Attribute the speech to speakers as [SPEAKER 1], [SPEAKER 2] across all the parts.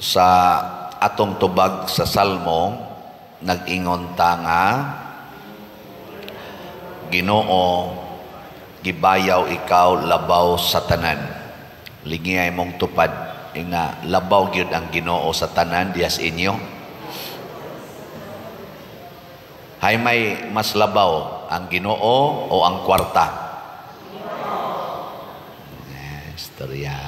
[SPEAKER 1] Sa atong tubag sa Salmo, nag-ingon ta nga, "Ginoo, gibayaw ikaw labaw sa tanan." Lingiyay mong tupad nga labaw gyud ang Ginoo sa tanan diyas inyo. Hay may mas labaw, ang Ginoo o ang kwarta? Istorya.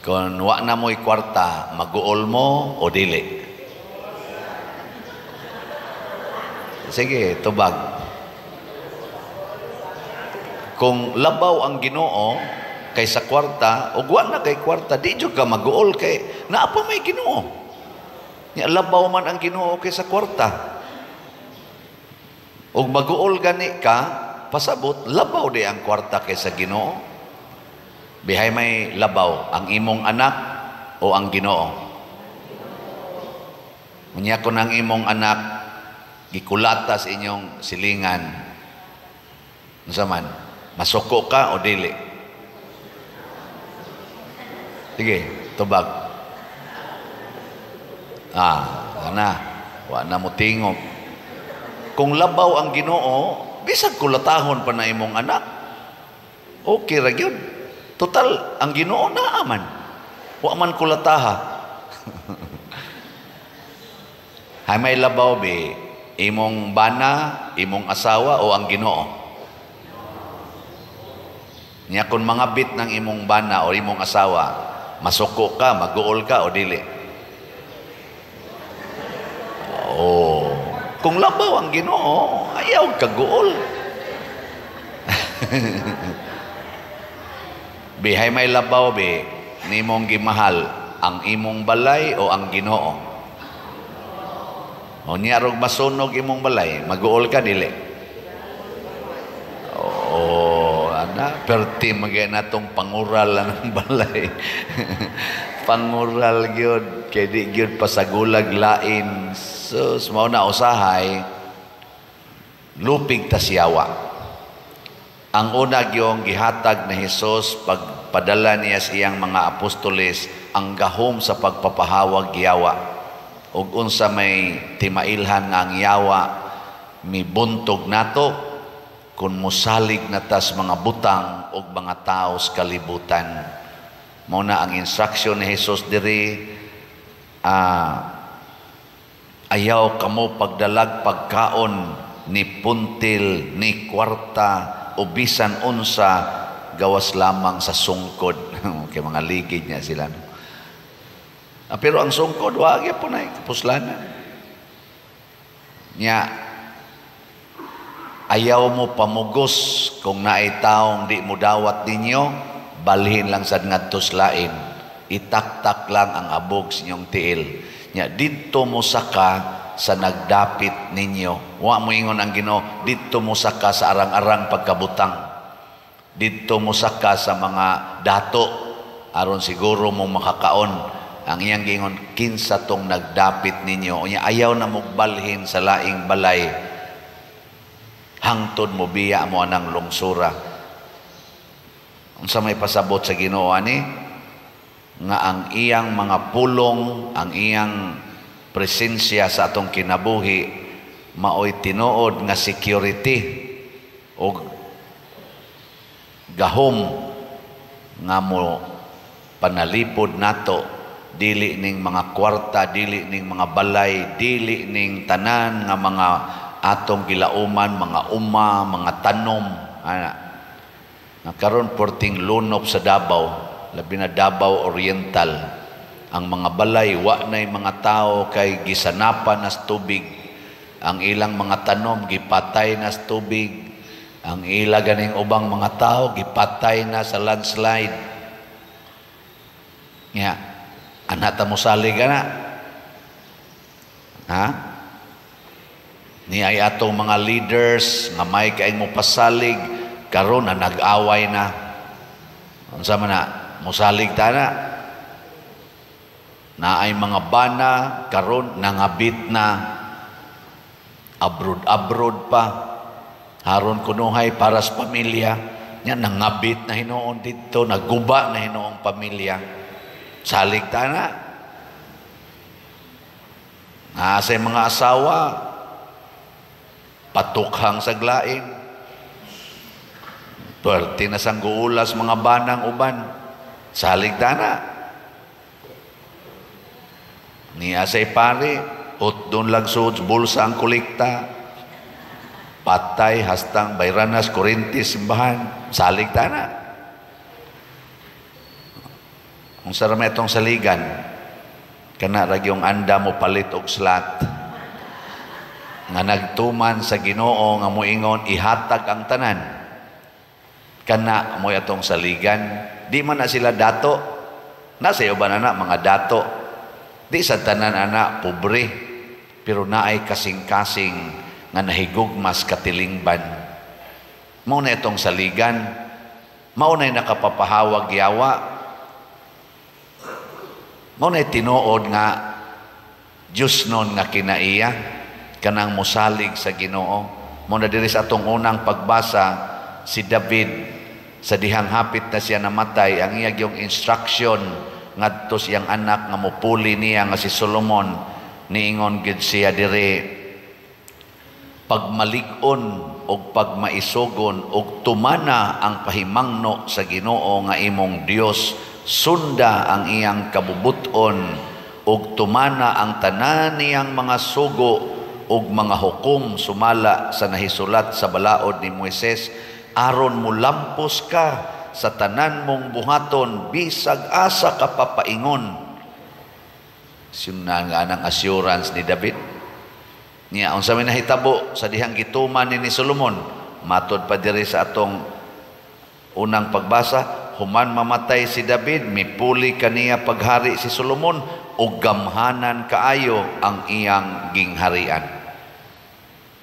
[SPEAKER 1] Kung wa na mo'y kwarta, maguol mo o dili? Sige, tubag. Kung labaw ang Ginoo kaysa kwarta, ug wa na kay kwarta, di jud ka maguol kay naa pa may Ginoo. Nya labaw man ang Ginoo kaysa kwarta. Ug maguol gani ka, pasabot labaw di ang kwarta kaysa Ginoo. Bihay may labaw, ang imong anak o ang Ginoo? Unya kun ang imong anak gikulata sa inyong silingan, unsa man, masuko ka o dili? Sige, tubag. Ana, wa na mo tingog. Kung labaw ang Ginoo, bisag kulatahon pa na imong anak, okay ra gyud. Total, ang Ginoo naa man. Wa man kulataha. Hay may labaw be, imong bana, imong asawa o ang Ginoo? Nya kung mga bit ng imong bana o imong asawa, masuko ka, maguol ka o dili? Oh, kung labaw ang Ginoo, ayaw kaguol. Bihay may labaw be, nimong gimahal ang imong balay o ang Ginoo? O niya rog masunog imong balay, maguol ka dili? Oo, ana, perti magay natong pangural ang balay. Pangural gyud, kay di gyud pasagulag lain. Sus, mao na usahay lupig ta siyawa. Ang una gyong gihatag ni Hesus pagpadala niya sa iyang mga apostoles ang gahom sa pagpapahawag yawa. Ug unsa may timailhan nga ang yawa mibuntog nato kung mosalig na tas mga butang ug mga tawo sa kalibutan. Mao na ang instruction ni Hesus diri, ayaw kamo pagdalag pagkaon ni puntil ni kwarta o bisan unsa gawas lamang sa sungkod. Kay mga ligid niya sila. Pero ang sungkod wa gyapon ay kapuslanan. Nya ayaw mo pamugos kung naay taong di mo dawat ninyo, balhin lang sad ngadto sa lain. Itaktak lang ang abog sa inyong tiil. Nya didto mo saka sa nagdapit ninyo. Wa mo ingon ang Ginoo, didto mo saka sa arang-arang pagkabutang. Didto mo saka sa mga dato aron siguro mo makakaon. Ang iyang giingon, kinsa tong nagdapit ninyo. Unya ayaw na mugbalhin sa laing balay hangtod mo biya mo anang lungsura. Unsa may pasabot sa Ginoo ani? Nga ang iyang mga pulong, ang iyang presensya sa atong kinabuhi maoy tinuod nga security og gahom nga mo panalipod nato, dili ning mga kwarta, dili ning mga balay, dili ning tanan nga mga atong gilauman, mga uma, mga tanom. Ana nakaron porting lunop sa Davao, labi na Davao Oriental, ang mga balay wa nay mga tao kay gisanapan nas tubig, ang ilang mga tanom gipatay nas tubig, ang ila ganing ubang mga tao gipatay na sa landslide. Nya ana ta mosalig ana, ha? Ni ay atong mga leaders nga may kaing mopasalig karon na nag-away na. Unsa man na mosalig ta na? Naay mga bana karon nangabit na, abroad-abroad pa, haron kunuhay para sa pamilya nya, nangabit na hinuon didto, naguba na hinuong pamilya. Salig ta na. Nasa mga asawa, patukhang sa glain. Puwerte na sangguulas mga banang uban. Salig ta na. Niya say pare, utdon lang sud bulsa ang kolekta. Patay hastang bayranas kuryente simbahan. Salig ta na. Kung sa rami itong saligan, kana ra gyung anda mo palit og slot. Nga nagtuman sa Ginoo nga moingon ihatag ang tanan. Kana mo'y atong saligan. Di man na sila dato. Nasa iyo ba na mga dato? Di sa tanan ana pobre, pero naay kasing-kasing nga nahigugmas katilingban. Mao na itong saligan. Mao na'y nakapapahawag yawa. Mao na'y tinuod nga Diyos nun nga kinaiya kanang mosalig sa Ginoo. Mao na diri sa atong unang pagbasa si David sa dihang hapit na siya namatay, ang iya yung instruction ngadto siyang anak nga mopuli niya nga si Solomon, niingon gid siya diri, pagmalig-on og pagmaisugon og tumana ang pahimangno sa Ginoo nga imong Dios, sunda ang iyang kabubuton og tumana ang tanan niyang mga sugo og mga hukom sumala sa nahisulat sa balaod ni Moises, aron mulampos ka sa tanan mong buhaton bisag asa ka papaingon. Siyun na nga ang assurance ni David. Niya, unsa may nahitabo sa dihang gituman ni Solomon, matod pa diri sa atong unang pagbasa, human mamatay si David, mipuli kaniya paghari si Solomon, ug gamhanan kaayo ang iyang gingharian.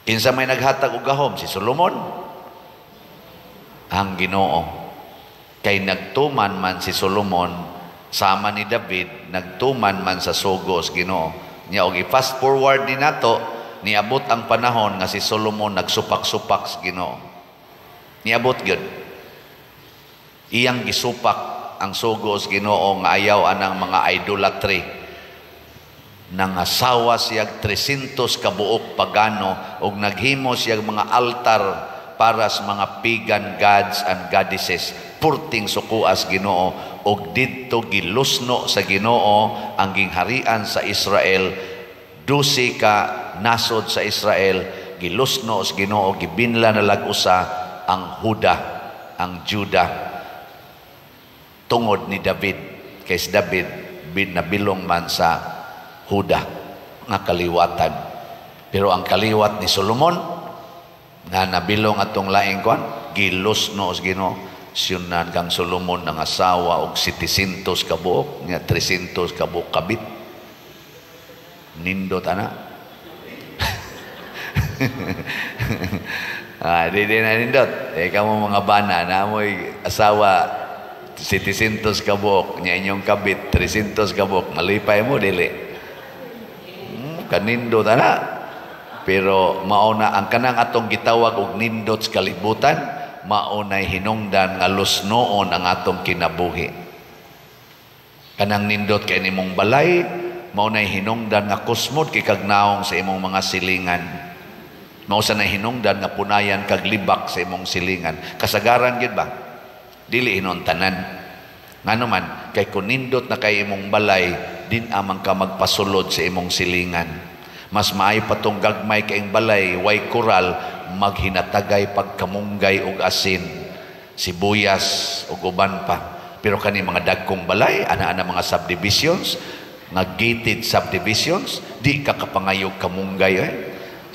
[SPEAKER 1] Kinsa may naghatag og gahom? Si Solomon? Ang Ginoo. Kay nagtuman man si Solomon sama ni David, nagtuman man sa sugo sa Ginoo. Nya og i-fast forward ni nato, niabot ang panahon nga si Solomon nagsupak-supak sa Ginoo. Niabot gyud. Iyang gisupak ang sugo sa Ginoo nga ayaw anang mga idolatry. Nangasawa siyag 300 kabuok pagano og naghimo siyag mga altar para sa mga pagan gods and goddesses. Purting sukuas Ginoo og didto gilusno sa Ginoo ang gingharian sa Israel. 12 ka nasod sa Israel gilusno sa Ginoo, gibinla na lag-usa ang Huda, ang Juda, tungod ni David. Kay si David nabilong man sa Huda nga kaliwatan. Pero ang kaliwat ni Solomon nga nabilong atong laing kwan, gilusno sa Ginoo. Siyunan kang Solomon ang asawa og 700 kabuok, nga 300 kabuok kabit. Nindot ana. Di di na nindot. Eh kamo mga bana na mo'y asawa 700 kabuok, nya inyong kabit 300 kabuok, malipay mo dili. Kanindot ana. Pero mao na ang kanang atong gitawag og nindot sa kalibutan, mao nay hinungdan nga lusnoon ang atong kinabuhi. Kanang nindot kay nimong balay, mao nay hinungdan nga kusmod kay kag naong sa imong mga silingan. Mao sa nay hinungdan nga punayan kag libak sa imong silingan. Kasagaran gyud ba? Dili hinon tanan. Ngano man kay kun nindot na kay imong balay, din amang ka magpasulod sa imong silingan. Mas maayo pa tong gagmay kaing balay, way koral, maghinatagay pagkamunggay og asin, sibuyas og uban pa. Pero kani mga dagkong balay, ana-ana mga subdivisions, nga gated subdivisions, di ka kapangayog kamunggay eh.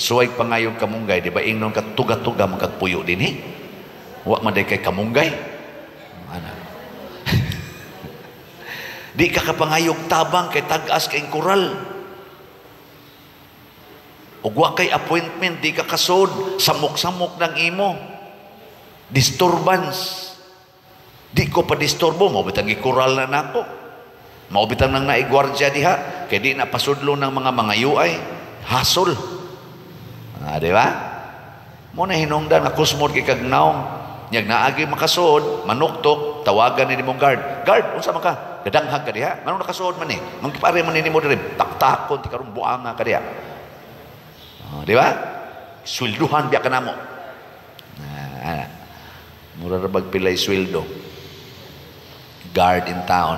[SPEAKER 1] Suway pangayog kamunggay, di ba ingnon ka tuga-tuga magkagpuyo dinhi? Wa man day kay kamunggay. Ana. Di ka kapangayog tabang kay tag-as kay koral. Ug wa kay appointment, di ka kasod, samok-samok ng imo. Disturbance. Di ko pa disturbo, mao bitang gikural na nako. Mao bitang nang naigwardya diha, kay di na pasudlo ng mga mangayuay, hasol. Di ba? Mo na hinungdan nga kusmod kay kag naong. Nyag naagi makasuod, manuktok, tawagan ni nimong guard. Guard, unsa man ka? Gadanghag ka diha. Nganong nakasuod man ni? Nganong gipare man nimo diri? Taktakon ti karon, buanga ka diha. Oh, di ba? Swelduhan biya ka namo. Ah, mura ra bag pilay sweldo. Guard in town.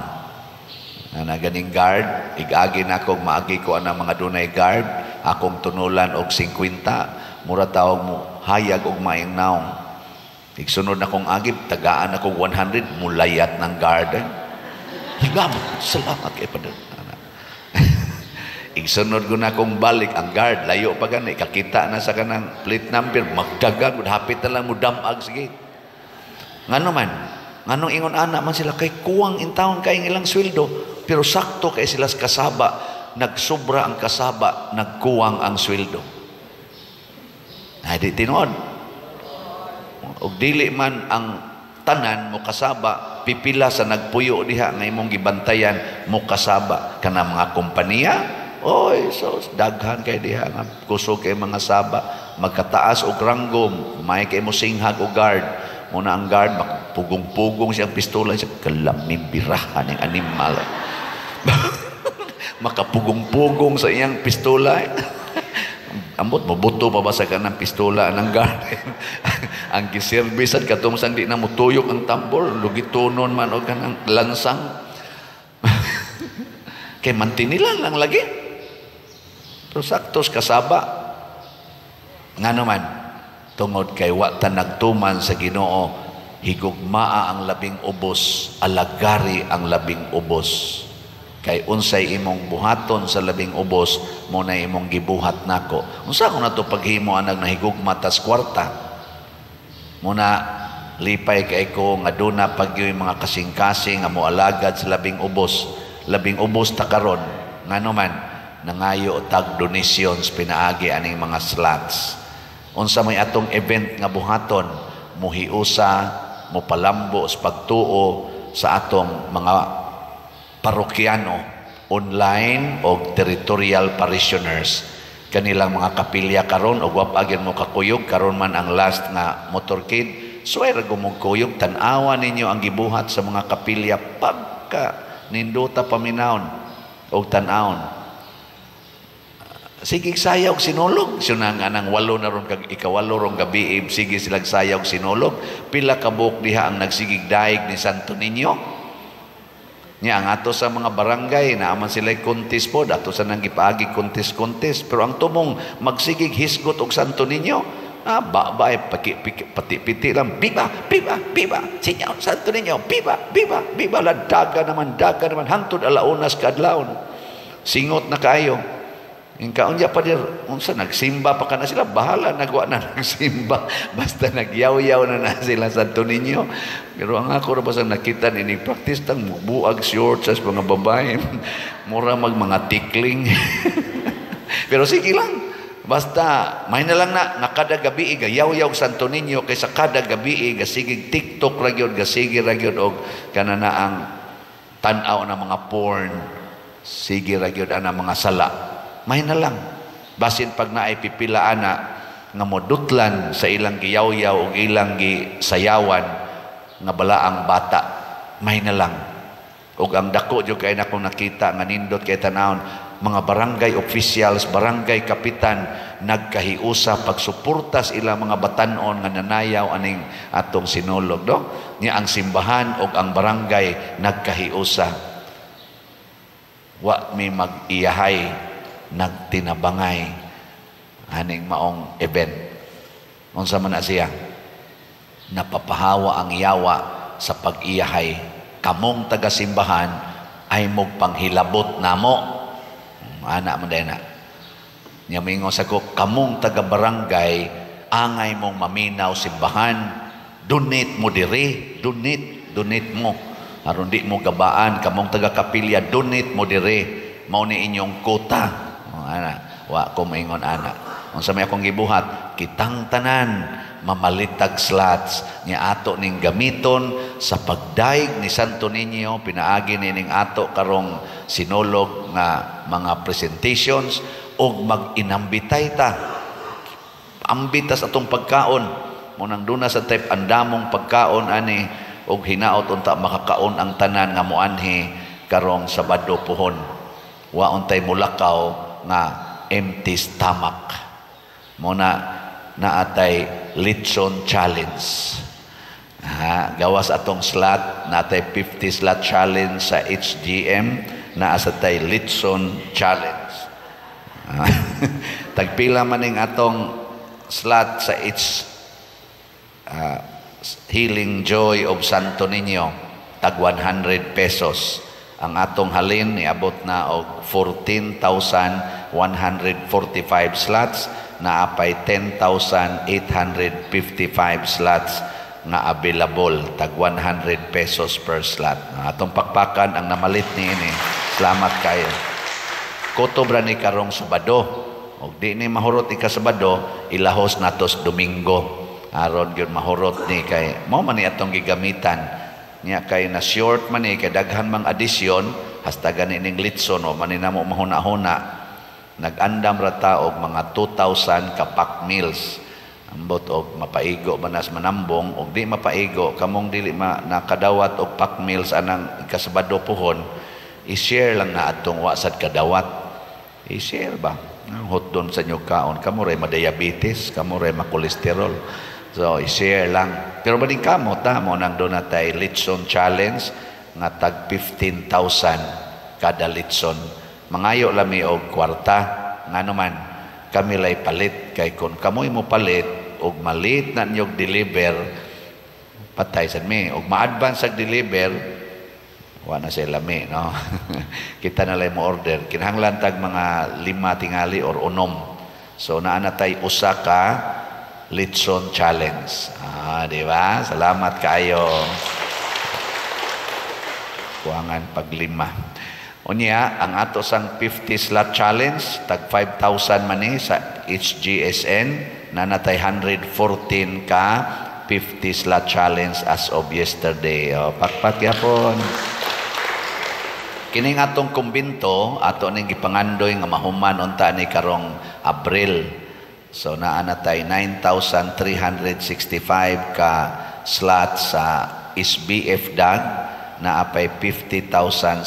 [SPEAKER 1] Ana ganing guard, igagi na ko, maagi ko ana mga dunay guard, akong tunulan og 50, mura tawag mo hayag og maayong naong. Igsunod na kong agib, tagaan ako 100, mulayat ng guard. Salamat, salamat kay Padre. Igsunod ko na kong balik, ang guard, layo pa gani, kakita na sa kanang plate number, magdagan, hapit na lang mo damag, sige. Ngano man, nganong ingon ana man sila, kay kuwang in town kay ilang sweldo, pero sakto kay sila sa kasaba, nagsobra ang kasaba, nagkuwang ang sweldo. Ay, di tinuod. Og dili man ang tanan mo kasaba, pipila sa nagpuyo diha nga imong gibantayan mo kasaba kana mga kompanya. Oy, so daghan kay diha nga kusog kay mga saba, magkataas og ranggo, may kay mo singhag og guard. Muna ang guard pugong-pugong siyang pistola siya, kalamibirahan ng animal. Makapugong-pugong sa iyang pistola. Ambot mobuto pa ba sa kanang pistola ng guard? Ang giservisan katong sang di na mutuyok ang tambor, lugitonon man og kanang lansang. Kay mantinila lang lagi. Pero saktos kasaba. Ngano man, tungod kay wa ta nagtuman sa Ginoo, higugmaa ang labing ubos, alagari ang labing ubos. Kay unsay imong buhaton sa labing ubos, mo na imong gibuhat nako. Unsa ko nato paghimo anag nahigugma tas kwarta? Muna lipay kay ko nga duna pagyoy mga kasing-kasing nga moalagad sa labing ubos. Labing ubos ta karon. Ngano man, nangayo tag donations pinaagi aning mga slots. Unsa may atong event nga buhaton, muhiusa, mopalambo sa pagtuo sa atong mga parokyano online o territorial parishioners, kanilang mga kapilya karon. Og wa pa mo kakuyog karon man ang last nga motorcade, so ay ra kuyog, tan-awa ninyo ang gibuhat sa mga kapilya, pagka nindota paminawon og tan-awon. Sige sayaw sinulog. Siya nga nang walo na ron, ikawalo rong gabi, sige silang sayaw sinulog. Pila ka buok diha ang nagsigig daig ni Santo Niño. Nya ang ato sa mga barangay, naaman sila contest po, ato sa nang gipaagi contest-contest. Pero ang tumong magsigig hisgot og Santo Niño, ah, ba ba ay pati-piti lang, biba, biba, biba, sinyaw, Santo Niño, biba, biba, biba, ladaga naman, daga naman, hangtod alaunas kaadlawon. Singot na kayo. Yung kaunya pa dir, unsa nagsimba pa ka na sila, bahala nagwa na nagsimba. Basta nagyaw-yaw na na sila Santo Niño. Pero ang ako ra basta nakita ni practice tang buag shorts sa mga babae. Mura mag mga tikling. Pero sige lang. Basta may na lang na nga kada gabi gayaw-yaw Santo Niño kaysa kada gabi gasigig TikTok ra gyud, gasige ra gyud og kana na ang tan-aw na mga porn. Sige ra gyud ana mga sala. May na lang. Basin pag naay pipila ana nga modutlan sa ilang giyaw-yaw o ilang gisayawan nga balaang bata, may na lang. Og ang dako jud kay nakong nakita nga nindot kay tanawon, mga barangay officials, barangay kapitan nagkahiusa pagsuporta sa ilang mga batan-on nga nanayaw aning atong sinulog, no? Nya ang simbahan og ang barangay nagkahiusa. Wa mi mag-iyahay, nagtinabangay aning maong event. Unsa man na siya? Napapahawa ang yawa sa pag-iyahay. Kamong taga-simbahan ay mogpanghilabot namo. Ana man day na. Nya mingon sa ko, kamong taga-barangay angay mong maminaw simbahan, donate mo diri, donate, donate mo. Aron di mo gabaan, kamong taga-kapilya, donate mo diri. Mao ni inyong kota. Ana, wa ko maingon ana. Unsa may akong gibuhat, kitang tanan mamalitag slots nya ato ning gamiton sa pagdaig ni Santo Niño, pinaagi nining ato karong sinulog nga mga presentations og mag-inambitay ta. Ambitas atong pagkaon. Munang duna sa type andamong pagkaon ani og hinaot unta makakaon ang tanan nga moanhi Karong Sabado puhon, wa untay mulakaw nga empty stomach. Mo na naatay litson challenge. Ha, gawas atong slot, natay 50 slot challenge sa HGM, naa sa tay litson challenge. Tagpila man ning atong slot sa H Healing Joy of Santo Niño, tag 100 pesos. Ang atong halin niabot na og 14,145 slots, naapay 10,855 slots nga available, tag 100 pesos per slot. Ang atong pakpakan ang namalit ni ini. Salamat kayo. Kutob ra ni karong Sabado. Og di ni mahurot ika Sabado, ilahos natos Domingo. Aron gyud mahurot ni kay mao man ni atong gigamitan. Nya kay na short man ni kay daghan mang addition, hasta gani ning litson o man ni namo mahuna-huna. Nag-andam ra ta og mga 2,000 ka pack meals. Ambot og mapaigo man nas manambong, og di mapaigo kamong dili ma nakadawat og pack meals anang ikasabado puhon, i-share lang na atong wa sad kadawat. I-share ba? Ang hotdon sa inyo kaon, kamo ray ma-diabetes, kamo ray ma-cholesterol. So, i-share lang. Pero baning kamo, ta mo nang doon natay litson challenge nga tag 15,000 kada litson. Mangayo lami og kwarta, ngano man kami lay palit, kay kun kamoy mo palit og malit na ninyog deliver, patay sad mi. Og ma-advance ag deliver, wa na sila lami, no? Kita na lay mo order, kinahanglan tag mga 5 tingali or 6. So naa na tay usa ka litson challenge. Ah, di ba? Salamat kaayo. Kuangan pag 5. Unya, ang ato sang 50 slot challenge, tag 5,000 man ni sa HGSN, na natay 114 ka 50 slot challenge as of yesterday. O, pakpak yapon. Kining atong kumbinto, ato ning gipangandoy nga mahuman unta ni karong Abril. So naa na tay 9,365 ka slot sa SBF DAG, naapay 50,635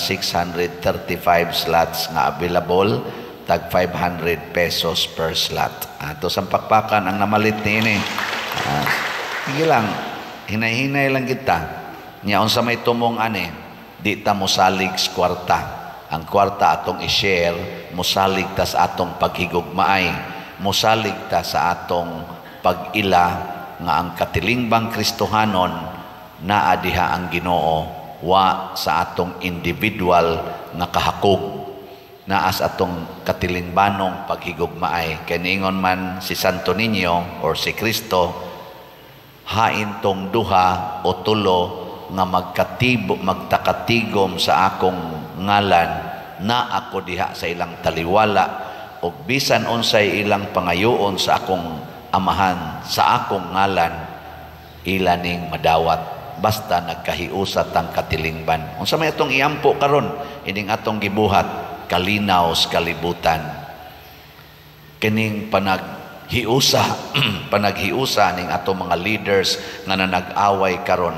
[SPEAKER 1] slots nga available, tag 500 pesos per slot. Ato sa pakpakan ang namalit niini. Sige lang, hinay-hinay lang kita. Nya unsa may tumong ani, di ta mosalig sa kwarta. Ang kwarta atong i-share, mosalig ta sa atong paghigugmaay, mosalig ta sa atong pag-ila nga ang katilingbang Kristohanon naa diha ang Ginoo, wa sa atong individual nga kahakog, naa sa atong katilingbanong paghigugmaay. Kay niingon man si Santo Niño or si Kristo, hain tong duha o tulo nga magkatibo, magtakatigom sa akong ngalan, na ako diha sa ilang taliwala, og bisan unsay ilang pangayoon sa akong amahan sa akong ngalan, ila ning madawat, basta nagkahiusa tang katilingban. Unsa may atong iampo karon, ining atong gibuhat, kalinaw sa kalibutan. Kining panaghiusa, panaghiusa ning atong mga leaders nga nanag-away karon,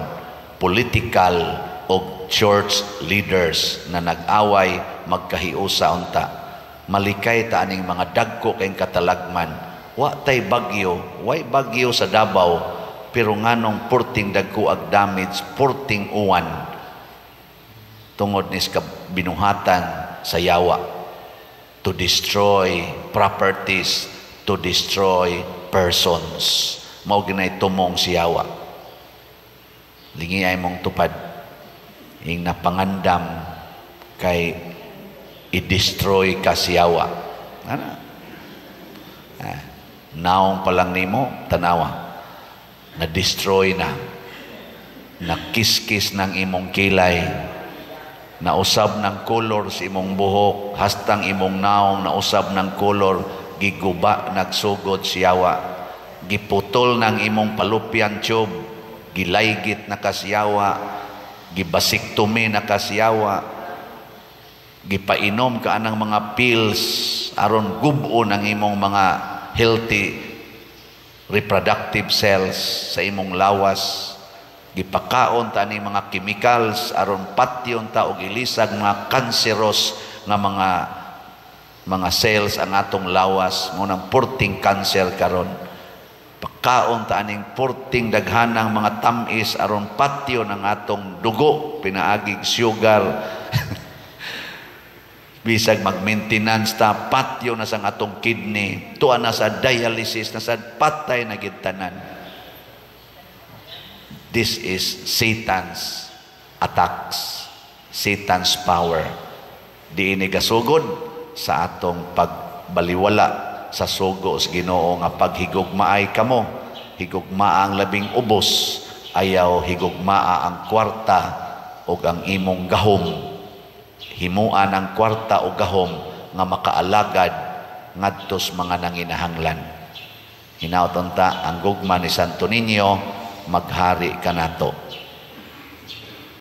[SPEAKER 1] political o church leaders na nag-away, magkahiusa unta. Malikay ta aning mga dagko kayong katalagman. Wa tay bagyo, way bagyo sa Davao, pero nganong purting dagko ag damage, purting uwan, tungod nis binuhatan sa yawa to destroy properties, to destroy persons. Mao ginay tumong si yawa. Lingi ay mong tupad ing napangandam kay i-destroy ka si yawa. Ana? Naong pa lang nimo, tanawa, na-destroy na, nakiskis ng imong kilay, nausab ng kolor sa imong buhok, hastang imong naong nausab ng kolor, giguba nagsugod siyawa, giputol ng imong fallopian tube, gilaygit na kasiyawa, gibasiktomi na kasiyawa, gipainom ka anang mga pills aron gub-on ang imong mga healthy reproductive cells sa imong lawas, Gipakaon ta ni mga chemicals aron patyon ta og ilisag mga cancerous nga mga cells ang atong lawas mo nang purting cancer karon. Pakaon ta aning purting daghanang mga tamis aron patyon ang atong dugo pinaagig sugar. Bisag mag-maintenance ta, patyo na sang atong kidney, tuwa na sa dialysis na sa patay na gid tanan. This is Satan's attacks, Satan's power. Diini gasugod sa atong pagbaliwala sa sugo sa Ginoo nga paghigugmaay kamo, higugmaa ang labing ubos, ayaw higugmaa ang kwarta ug ang imong gahom. Himuan ang kwarta o gahom nga makaalagad ngadto sa mga nanginahanglan. Hinaot unta ang gugma ni Santo Niño maghari kanato.